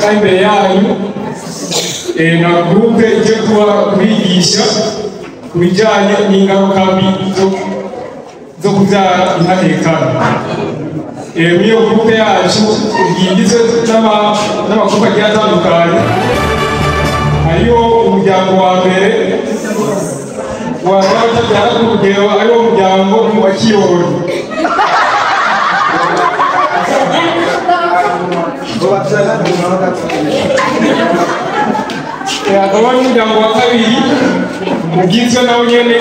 ngaho imbere yanyu na groupe ije kuba kubigisha ku bijyanye n'ingaruka mbi zo kubyara intahekana. Muri iyo groupe yacu igizwe n'amagurupe agiye atandukanye, hariho umuryango wa mbere w'abatabyara ku rugero, ariwo muryango wa Kiyori. Hakaba n'umuryango wa kabiri ugizwe nawo nyene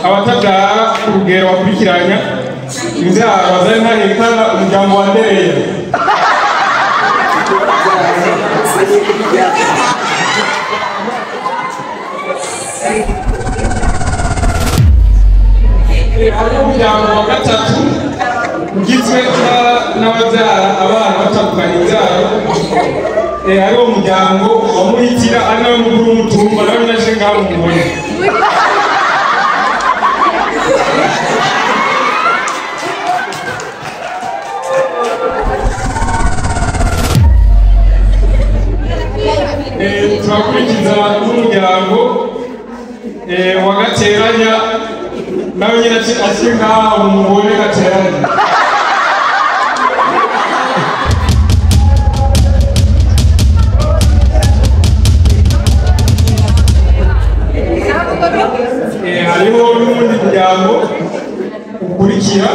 abatabyara ku rugero bakurikiranya imbyaro babyara intahekana, umuryango wa Ndereya. Hariho umuryango wa gatatu ugizwe n'ababyara abana batandukanye imbyaro, hariho umuryango wa Muhitira ari nawe mukuru w'umutumba, nawe naje ngaho mubone. Turakurikiza n'umuryango wa Gateranya, nawe nyine akiri ngaho mubone Gateranya. Hariho n'uwundi muryango ukurikira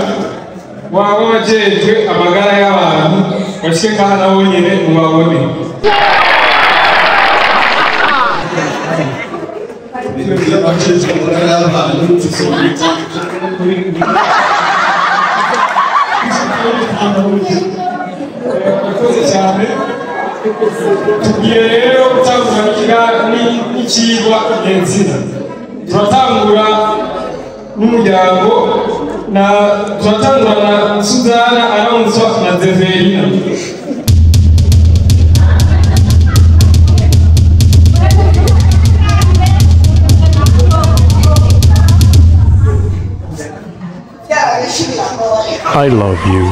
waba wajejwe amagara y'abantu, bashike ngaha nabo nyene mubabone. Murakoze cyane. Tugiye rero gutangura n'icigwa nyezina. Turatangura n'umuryango na turatangura na Suzana aramutswa na Zeferina. I love you.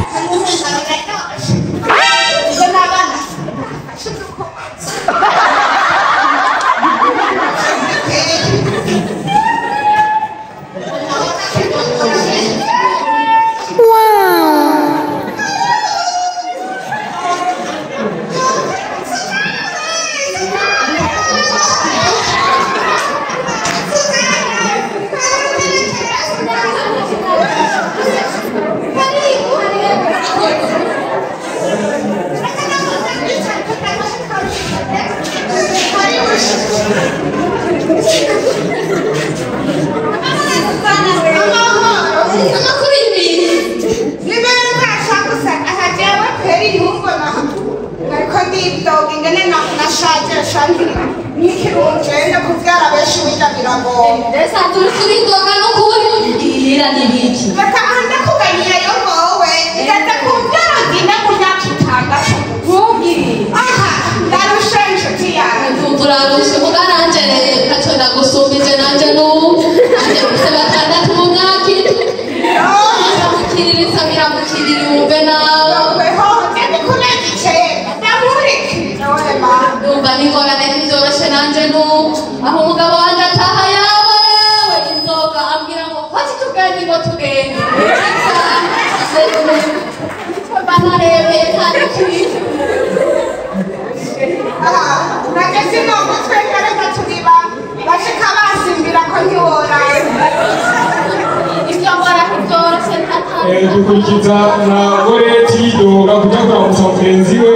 Dukurikiza na Goreti yidoga kuja kuramutsa mugenzi we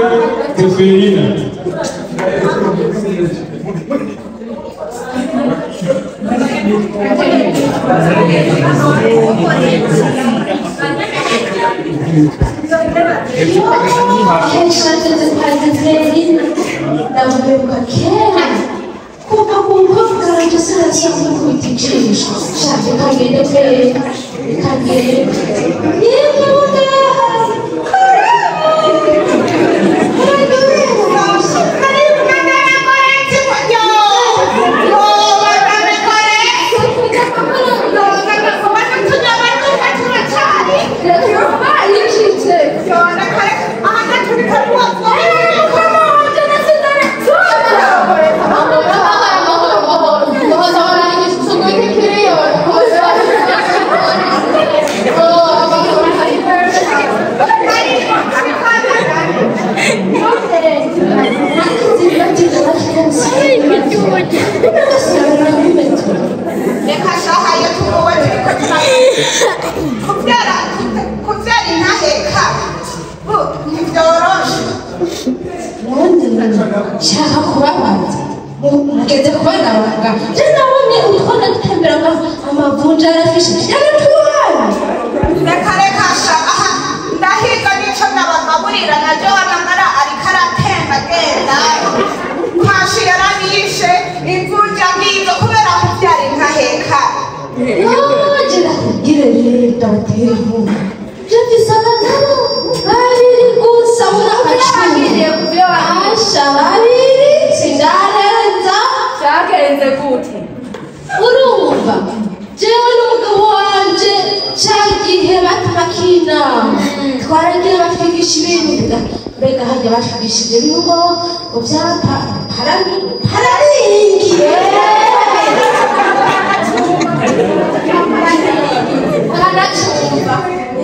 Zeferina. Ndamuheruka kera kuva ku mukobwa wanje sasa nkukubita ijisho shaka kagende pe kagende yemwe ngaha. Ugasanga bimetwe. Reka shaha iyo tumuwe turiko kubyara kubyara intaheka ntibyoroshe. Nshaka kubabaza mugeze kubona abaganga je nabonye uriko ndatembera ngo amavunja arafishe yaratuhaye. Reka reka shaha ndahiga nico nabagaburira najo amagara ariko aratemba agenda kwashi yarabishe imvunja ngizo kubera kubyara intaheka. Je ndakubwire rero ndabatera inkuru je mfise abana babiri gusa Urabagiriye ku byo asha babiri sindarenza. Cyagenze gute? Urumva jewe n'umugabo wanje ca gihe batubaka inama twaragira batwigisha ibintu mbega harya batwigishije ibintu ngo vyapa pararingi Kanacumva.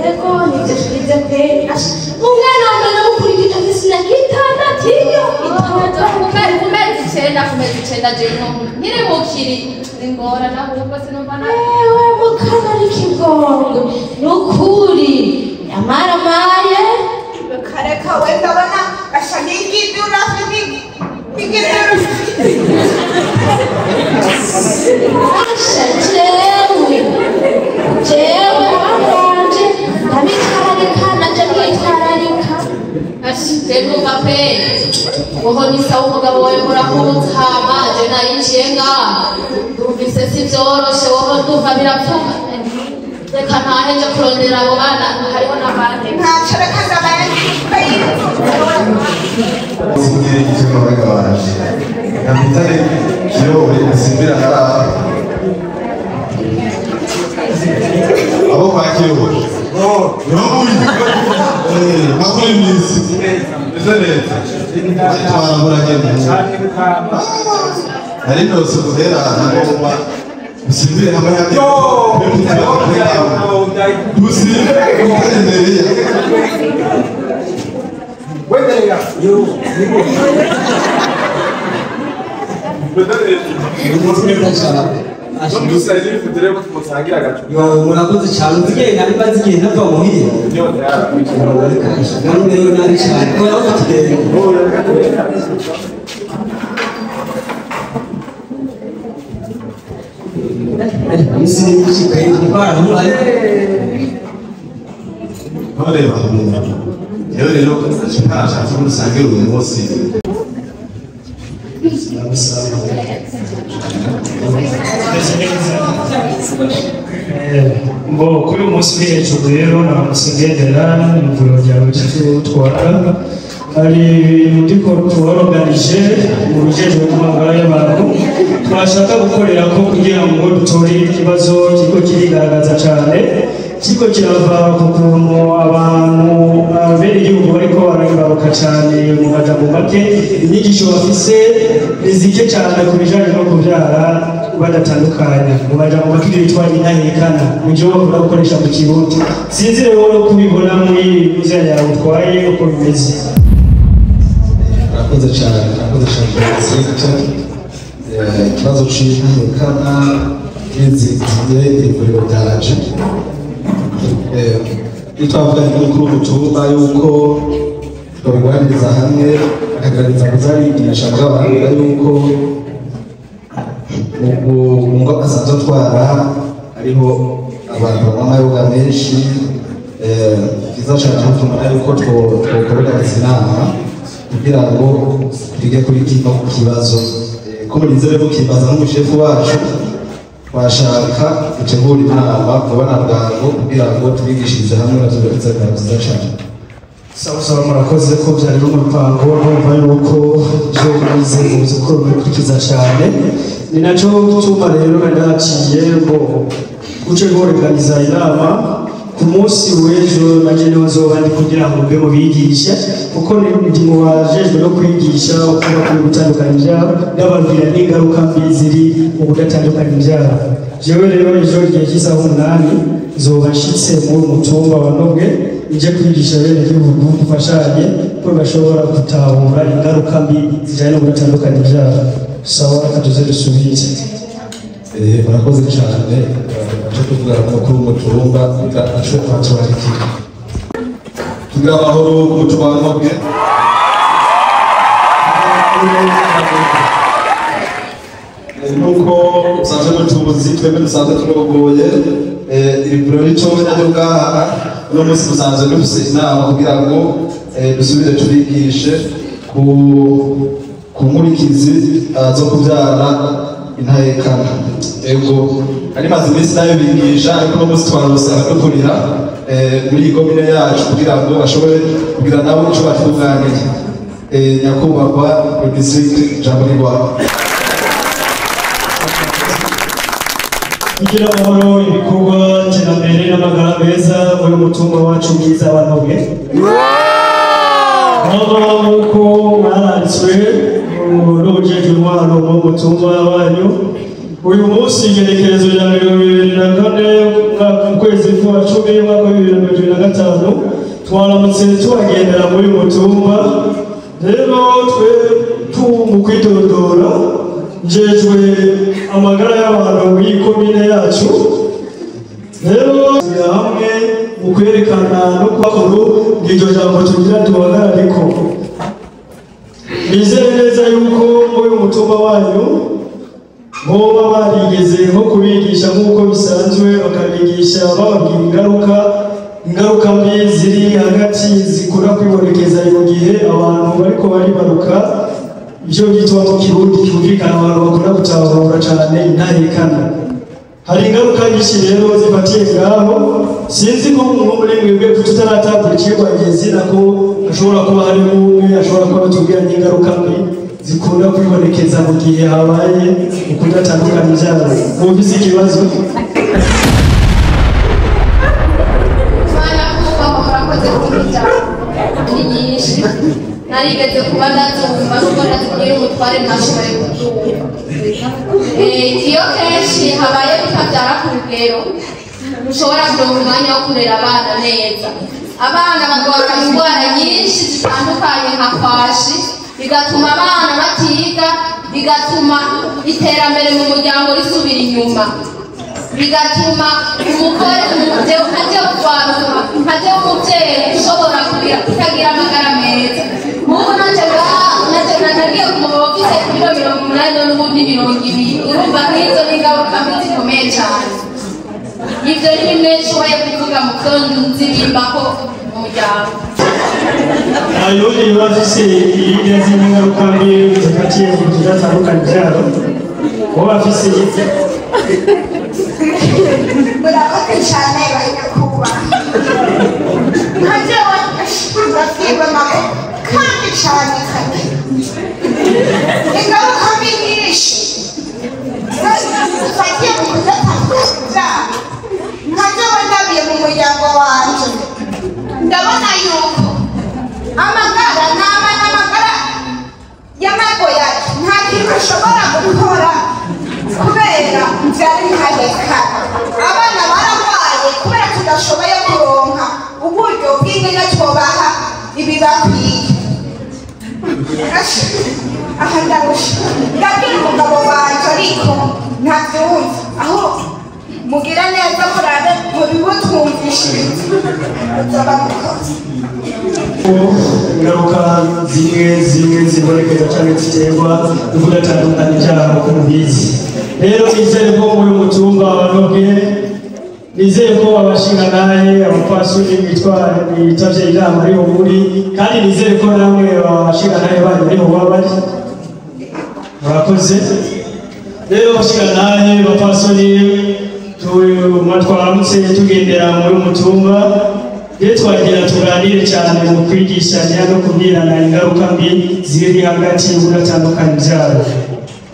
Yego nivyo twize pe. Umwana wa mbere namukurikije afise imyaka itandatu iyo itandatu Ku mezi icenda ku mezi icenda je nkiri mukiri zingorana ahubwo sinumva na Ewe mukana n'ikigongo nukuri yamaramaye. Reka reka we ndabona asha n'igidura n'igidura. Asha jewe jewe abanje ndabitwararika naje mwitwararika. Ndumva pe woho ni sawa umugabo wawe murahuza hama je nayiciye ngaha ndumvise si vyoroshe woho ndumva birapfuka reka ntahe nje kurondera abo bana hariho n'abandi. Ntaco reka ndabayandika y'inzu. Singire igitego bagabanje kapitale kiyobe asimbira haraha abo kwa kiyobe niho muri makuru iminsi meze neza twarahuranye nari ndose guhera nagomba usimbire hamwe hamwe dusimbe ukarendereye. Murakoze cyane nzigenda niba zigenda ntava muhira nari rero nari cyane kubera ko tugenda. Isi nyinshi kandi barahura. None bahunga rero rero ntashatse ko dusangira uyu munsi. Ngo kuri uyu munsi uri hejuru rero naramutse ngendera ivuriro ryawe tutwara hari ibintu ndiko tuwaroganije mu bijejwe n'amagara y'abantu twashaka gukorera ko kugira ngo dutore ikibazo kiriko kirigaragaza cane kiriko kirava ku kuntu abantu abenegihugu bariko barayibaruka cane mu majambo make inyigisho bafise ni zike cane ku bijanye no kuvyara badatandukanya mu majambo make ibyo bitwa intahekana nivyo bakunda gukoresha mu Kirundi. Sinzi rero kubibona muri muzeya yawe utwaye uko bimeze. Murakoze cyane murakoze cyane. Ikibazo c'intahekana kizigiye ivuriro ryanje. Iyo twavuganye n'umukuru w'umutumba yuko twabigwaniriza hamwe akagerageza kuzabigisha mugabo arambwira yuko mu ngo asanzwe atwara hariho abantu banywa amayoga menshi. Byiza cyane aho tubona yuko twokorganiza inama kugira ngo twige kuri kino kibazo. Ko murinze rero mukibaza nk'umushefu wacu twashaka dutegura inama vuba na bwangu kugira ngo twigishirize hamwe navyo biba byiza cyane. Sawa sawa murakoze ko byari mu mupango numva yuko byo mwize muzi ko bikurikiza cyane ni nacyo gituma rero ndaciye ngo uce guorganiza inama ku munsi w'ejo naje niho nzoba ndi kugira ngo mbe mubigishe kuko ndi mu bajejwe no kwigisha uko bakwiye gutandukanya ibyabo ndababwira n'ingaruka mbi ziri mu kudatandukanya ibyabo. Jewe rero ejo igihe cy'isaha 8 nzoba nshitse muri mutumba wa Nobwe nje kwigisha bene gihugu dufashanye ko bashobora gutahura ingaruka mbi zijanye no kudatandukanya ibyabo. Sawa, kaduze dusubire. Murakoze cyane. Aje kuvugana n'umukuru w'umutumba aje kwatwarikira tugira amahoro ku mutumba wa Nobwe. Nuko usanzwe mutuzi twebwe dusanzwe turogoye ivuriro ritoya ryo ngaha, uno munsi dusanzwe dufise inama kugira ngo dusubire tubigishe ku nkurikizi zo kubyara intahekana. Ego ari maze iminsi nayo bigisha, ariko uno munsi twarose abadukurira muri iyi komine yacu kugira ngo bashobore kugira nabo ico batunganiye. Nyakubahwa district, jambo ni rwawe. Kugira amahoro, ibikorwa iterambere n'amagara meza muri mutumba wacu mwiza wa Nobwe. Aho nk'uko mwaranditswe n'ubujejwe intwaro mu mutumba wanyu, uyu munsi igenekerezo rya 2024 mu kwezi kwa 10 umwaka wa 2025 twaramutse tubagendera muri mutumba. Rero twe mu kwidodora njejwe amagara y'abantu muri komine yacu. Rero hamwe mu kwerekana no kubakuru n'iryo jambo tugira duhagarareko. Nizere neza yuko muri umutumba wanyu boba barigeze nko kubigisha nk'uko bisanzwe, bakabigisha bababwira ingaruka mbi ziri hagati zikunda kwibonekeza mu gihe abantu bariko baribaruka, ibyo byitwa mu Kirundi cyumvikana abantu bakunda gutahura cyane intahekana. Hari ingaruka nyinshi rero zifatiye ngaho. Sinzi ko muri mwebwe tutaratangura icigwa nyezina ko hashobora kuba harimo umwe ashobora kuba batubwira n'ingaruka mbi zikunda kwibonekeza mu gihe habaye ukudatandukanya ibyaro. Mwumvise ikibazo? Ni nyinshi narigeze kuba ndatumva nubwo ndazibwira umutware ntashoboye kubyumva. Iyo kenshi habaye kutabyara ku rugero, ntushobora kuronka umwanya wo kurera abana neza. Abana bagwara indwara nyinshi zitandukanye nka kwashi, bigatuma abana batiga, bigatuma iterambere mu muryango risubira inyuma, bigatuma umugore ntajya umubyeyi ushobora kutagira amagara meza. Nk'ubu nanjye nagiye ku mugabo ufite ibiro 80 n'ubundi 20, urumva nk'izo ni ingaruka mbi zikomeye cyane. Ibyo ni bimwe nshoboye kuvuga mu byo nzi bimbaho mu muryango. Ayo niba afise iyindi zindi ngaruka mbi zifatiye ku kudatandukanya ibyaro, uwo afise. Murakoze cyane banyakuba. Nka jewe ndabwibonako kandi cyane kare ingaruka mbi nyinshi zifatiye mu kudatandukanya ibyaro. Nka jewe ndabiye mu muryango wanje, ndabona yuko amagara nama n'amagara y'amago yacu nta kintu ashobora gukora kubera byari ntahekana. Abana bararwaye kubera tudashoboye kuronka uburyo bw'ingene twobaha ibibakwiye. Aha ndarusha ndabwira umugabo wanje ariko ntavyumva, aho mugira neza murabe mubibutwumvishirize muzoba mukoze. Ingaruka zimwe zimwe zibonekeza cyane ziterwa no kudatandukanya ibyaro ku mubizi. Rero nizere ko muri mutumba wa Nobwe, nizere ko abashingantahe abapfasoni bitavye inama ariho muri, kandi nizere ko namwe abashingantahe banyu ariho baba bari. Murakoze. Rero abashingantahe abapfasoni twaramutse tugendera muri mutumba, rero twagira tuganire cyane mu kwigishanya no kubwirana ingaruka mbi ziri hagati y'ubudatandukanya ibyaro.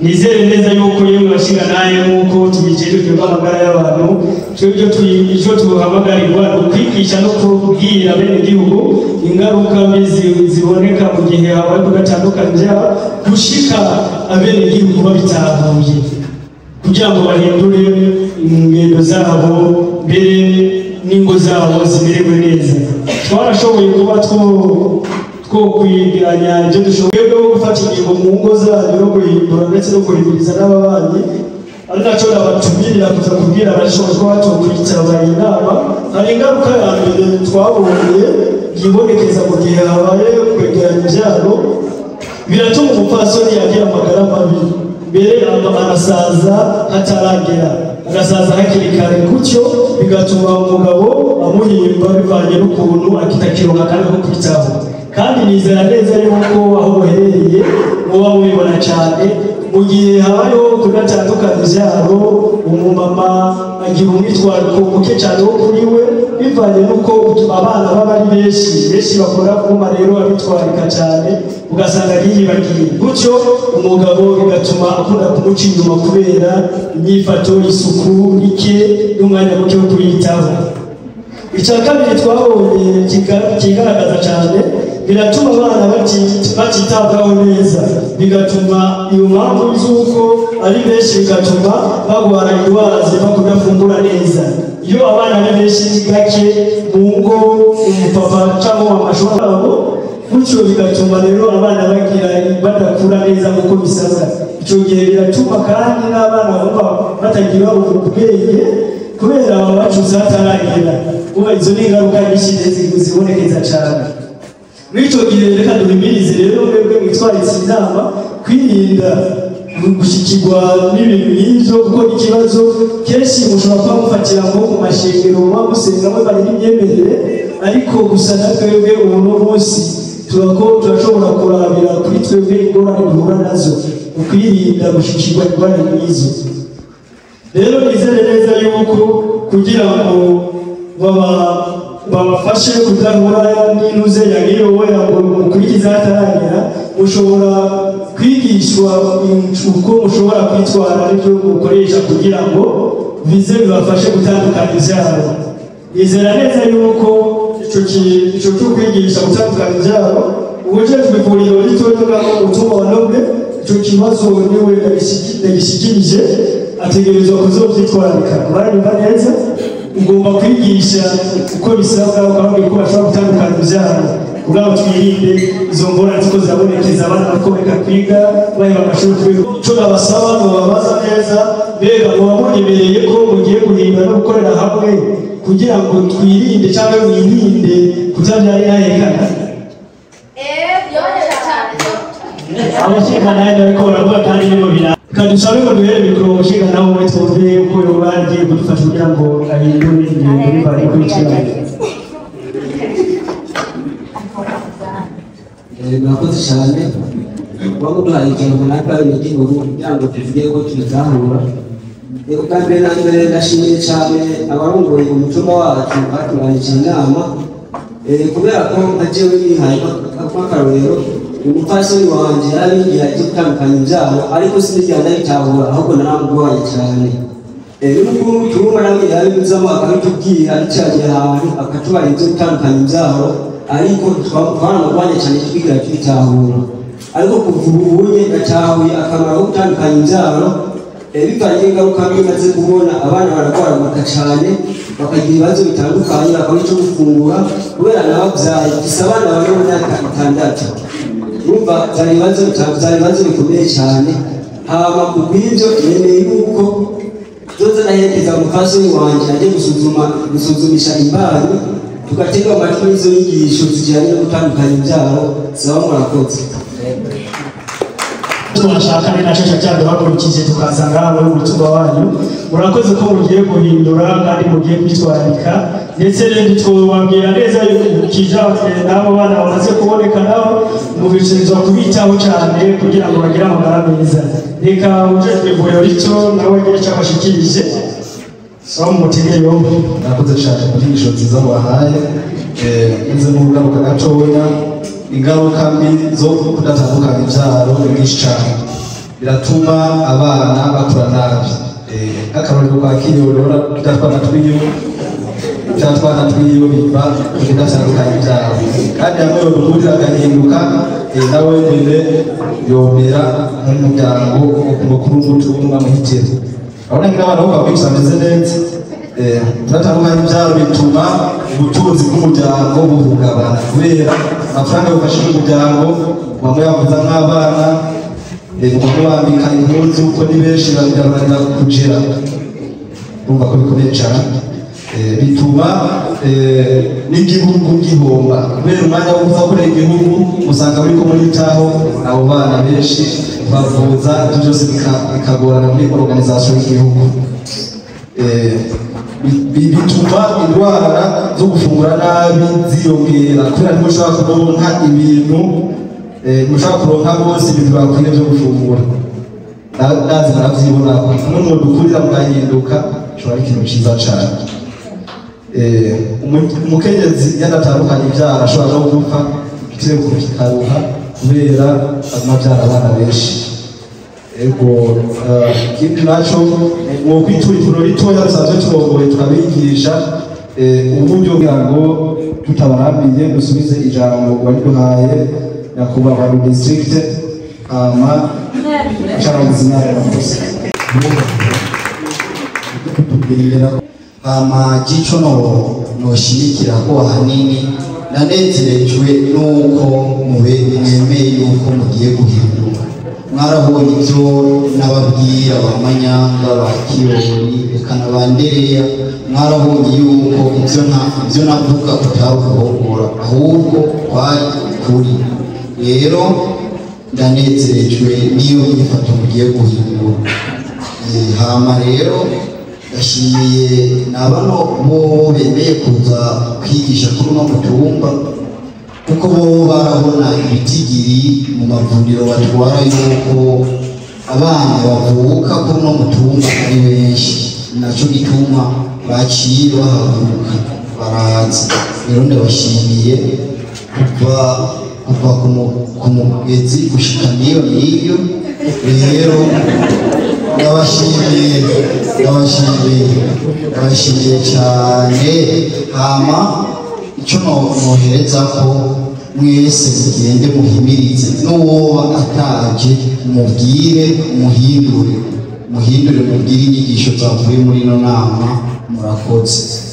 Nizere neza yuko yemwe bashingantahe nk'uko tubijejwe bw'amagara y'abantu, twebwe icyo tuhamagarirwa ni ukwigisha no kubwira bene gihugu ingaruka mbi ziboneka mu gihe habaye kudatandukanya ibyaro, gushika abene gihugu babitahuye kugira ngo bahindure ingendo zabo mbere n'ingo zabo zimererwe neza. Twarashoboye kuba Two kwegeranya ibyo dushoboye bwo gufata ingingo mu ngo zanyu no guhindura ndetse no guhimiriza n'ababanyi, ari naco nabatumirira kuza kubwira abashoboye kuba batokwitaba iyi nama. Hari ingaruka ya mbere twabonye yibonekeza mu gihe habaye kwegeranya ibyaro, biratuma umupfasoni agira amagara mabi, mbere arasaza hataragera, agasaza hakiri kare, gutyo bigatuma umugabo amuhimba bivanye n'ukuntu akitakironka kandi ko kwitaho. Kandi nizera neza yuko aho muherereye muba mubibona cyane, mu gihe habayeho kudatandukana ibyaro, umumama agira umwitwariko muke cyane wo kuri we, bivanye n'uko abana baba ari benshi, benshi bakora kuma rero abitwarika cyane, ugasanga yiyibagiye, gutyo umugabo bigatuma akunda kumuca inyuma kubera imyifato, isuku ike n'umwanya muke wo kuyitaho. Icya kabiri twabonye kigaragaza cyane, biratuma abana batitabwaho neza, bigatuma iyo mpamvu z'uko ari benshi bigatuma bagwara indwara ziva kudafungura neza. Iyo abana ari benshi gake mu ngo, umupapa cyangwa mama ashobora abo, gutyo bigatuma rero abana bagira badakura neza nk'uko bisabwa. Icyo gihe biratuma kandi n'abana bumva batagira ubwenge kubera baba bacuze hataragera. Kuba izo ni ingaruka nyinshi zibonekeza cyane. Muri icyo gihe reka duhimirize rero mwebwe mwitwaritse inama kwirinda gushyikirwa n'ibintu nk'ibyo, kuko ikibazo kenshi mushobora kuba mufatira nko mu mashengero muba musenga muvanye n'imyemerere, ariko gusa na twebwe ubu n'umunsi turashobora kurabira kuri twebwe ingorane duhura nazo mu kwirinda gushyikirwa ingorane nk'izo. Rero nizere neza yuko kugira ngo babafashe kudahura n'intuze ya ngiyowe ngo mukurikize hataragera, mushobora kwigishwa uko mushobora kwitwara n'ibyo mukoresha kugira ngo bize bibafashe gutandukanya ibyaro. Nizera neza yuko icyo cyo kwigisha gutandukanya ibyaro, ubujejwe ivuriro ritoya ngaho umutumba wa Nobwe, icyo kibazo niwe ndagishyikirije, ategerezwa kuzovyitwararika. Muranyumva neza? Ugomba kwigisha uko bisabwa, ukababwira uko bashobora gutandukanya ibyaro kugira ngo twirinde izo ngorane ziko zirabonekeza abana bakomeka kwiga baheba amashuri kubera. Ico nabasaba mubabaza neza, mbega muba munyemereye ko mugiye guhimba no gukorera hamwe kugira ngo twirinde cyangwa mwirinde kutabyara ihahekana? Abashinga nawe bariko baravuga kandi nibo biraba. Reka dusabe ngo duhere mikoro umushinga nawe we twumve uko yoba agiye kudufasha kugira ngo ahindure ingingo bivanye kuri kiriya. Murakoze cyane kuba muduhaye ijambo natwe abenegihugu kugira ngo tuvuge ko tubitahura. Ubwa mbere na mbere ndashimiye cyane abarongoye umutumba wacu batunganije inama, kubera ko nka jewe nihaye nk'akarorero, umupfasoni wanje yarabingira ibyo gutandukanya ibyaro, ariko sinigera ndabitahura, ahubwo naramugwanye cyane. N'umukuru w'umutumba nawe yarabibuzamo akabitubwira, yicaye ahantu akatubara ibyo gutandukanya ibyaro, ariko twaramugwanye cyane twigira tubitahura. Ariko kuva ubu unye ndatahuye akamaro ko gutandukanya ibyaro, bivanye n'ingaruka mbi maze kubona, abana baragwaragurika cyane, bakagira ibibazo bitandukanye, bakabura icyo gufungura, kubera nababyaye gusa abana bari mu myaka 6. Urumva byari ibibazo bikomeye cyane. Hama ku bw'ibyo nemeye yuko nzoza ndaherekeza umupfasoni wanje ajye gusuzumisha imbanyi, tugatega amatwi n'izo nyigisho zijyanye no gutandukanya ibyaro. Saba murakoze. Twashaka ni nacyo cyaduhagurukije tukaza ngaha muri umutumba wanyu. Murakoze ko mugiye guhindura kandi mugiye kwitwararika, ndetse rero twababwira neza kijanye n'abo bana bamaze kuboneka nabo mubishinzwe kubitaho cyane kugira ngo bagire amagara meza. Reka ujejwe ivuriro rito nawe agire icyo abashikirije. Sawa, mutege yombi. Murakoze cyane kuri inyigisho nziza mubahaye. Nze n'ubugaruka gatoya, ingaruka mbi zo kudatandukanya ibyaro ni nyinshi cyane, biratuma abana bakura nabi. Nk'akarorero ka Kiyorora, twa twana twiyo biva ku kudatandukanya ibyaro, kandi hamwe yodukurira agahinduka, nawe nyine yomera nk'umuryango mukuru w'umutumba muhitira. Urabona nk'abana bo bakwica bameze neza. Kudatandukanya ibyaro bituma ubutunzi bw'umuryango buhungabana, kubera amafaranga bufashije umuryango bamwe bavuza nk'abana, bamwe bambika impuzu, kuko ni benshi birabananira kugera. Urumva ko bikomeye cyane. Bituma n'igihugu gihomba, kubera umwanya wo kuza gukorera igihugu usanga buriko muritaho abo bana benshi bavuza, ibyo byose bikagorana muri organisation y'igihugu. Bituma indwara zo gufungura nabi ziyongera, kubera ntimushobora kuronka ibintu, mushobora kuronka bose ibintu bakwiye byo gufungura. Ndazi muravyibona kumwe mwodukurira mugahinduka, kishobora ari ikintu ciza cane. Umukenyezi iyo adatandukanye ivyara ashobora no gupfa igitereko kikaruha, kubera aguma avyara abana benshi. Ego, ikindi naco mwokwitura ivuriro ritoya dusanzwe turongoye, tukabigisha uburyo kugira ngo tutabarambiye dusubize ijambo wariduhaye nyakubahwa district, hama carangiza inama. Murakoze. Hama gico noshimikira ko ahanini nanezerejwe nuko mube mwemeye yuko mugiye guhinduka. Mwarabonye ibyo nababwira ba Manyanga, ba Kirori, eka na ba Ndereya, mwarabonye yuko ibyo navuga kutari ukuhogora, ahubwo kwari ukuri. Rero ndanezerejwe n'iyo nyifato mugiye guhindura. Hama rero ndashimiye na bano bo bemeye kuza kwigisha kuri uno mutumba, kuko bo barabona ibitigiri mu mavuriro batwara yuko abana bavuka kuri uno mutumba ari benshi, naco gituma baciye bahaguruka baraza. Rero ndabashimiye kuva ku mugezi gushika n'iyo n'iyo. Rero ndabashimiye cyane. Hama icyo nohereza ko mwese mugende muhimirize, n'uwoba ataje mubwire, muhindure mubwire inyigisho zavuye muri ino nama. Murakoze.